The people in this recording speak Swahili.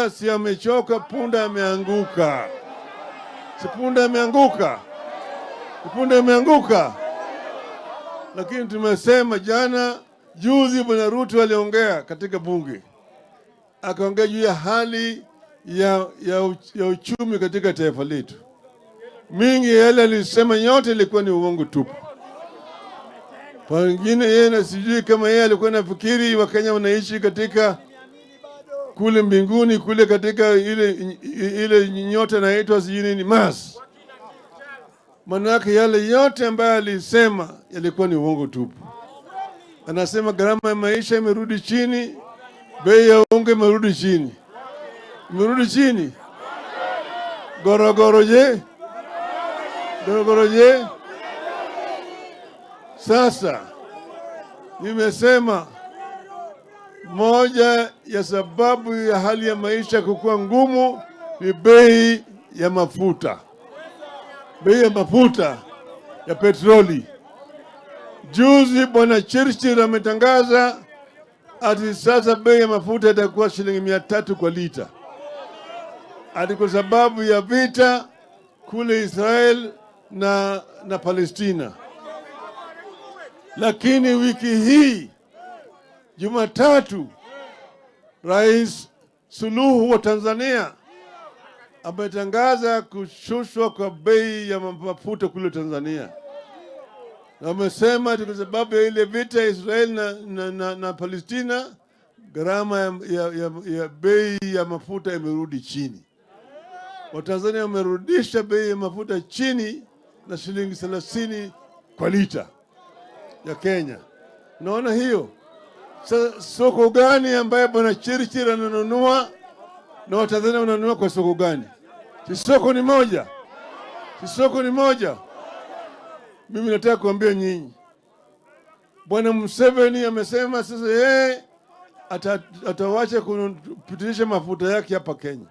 Punda si amechoka, punda ameanguka. Si punda ameanguka, si punda ameanguka. Lakini tumesema jana, juzi, Bwana Ruto aliongea katika bunge, akaongea juu ya hali ya uchumi katika taifa letu. Mingi yale alisema yote ilikuwa ni uongo tupu. Pengine yeye na sijui kama yeye alikuwa nafikiri Wakenya wanaishi katika kule mbinguni kule katika ile nyota inaitwa sijui nini, Mars. Manake yale yote ambayo alisema yalikuwa ni uongo tupu. Anasema gharama ya maisha imerudi chini, bei ya unga imerudi chini, imerudi chini. Gorogoro je? Gorogoro je? Sasa nimesema moja ya sababu ya hali ya maisha kukuwa ngumu ni bei ya mafuta, bei ya mafuta ya petroli. Juzi Bwana Chirchir ametangaza ati sasa bei ya mafuta itakuwa shilingi 300 kwa lita, ati kwa sababu ya vita kule Israel na Palestina. Lakini wiki hii Jumatatu, Rais Suluhu wa Tanzania ametangaza kushushwa kwa bei ya mafuta kule Tanzania, na amesema ati kwa sababu ya ile vita ya Israel na Palestina, gharama ya bei ya mafuta imerudi chini. Watanzania wamerudisha bei ya mafuta chini na shilingi 30 kwa lita ya Kenya. Unaona hiyo? Sasa soko gani ambaye Bwana Chirchir ananunua na Watanzania wananunua kwa soko gani? Si soko ni moja? Si soko ni moja? Mimi nataka kuambia nyinyi, Bwana Museveni amesema sasa yeye atawacha kupitilisha mafuta yake hapa Kenya.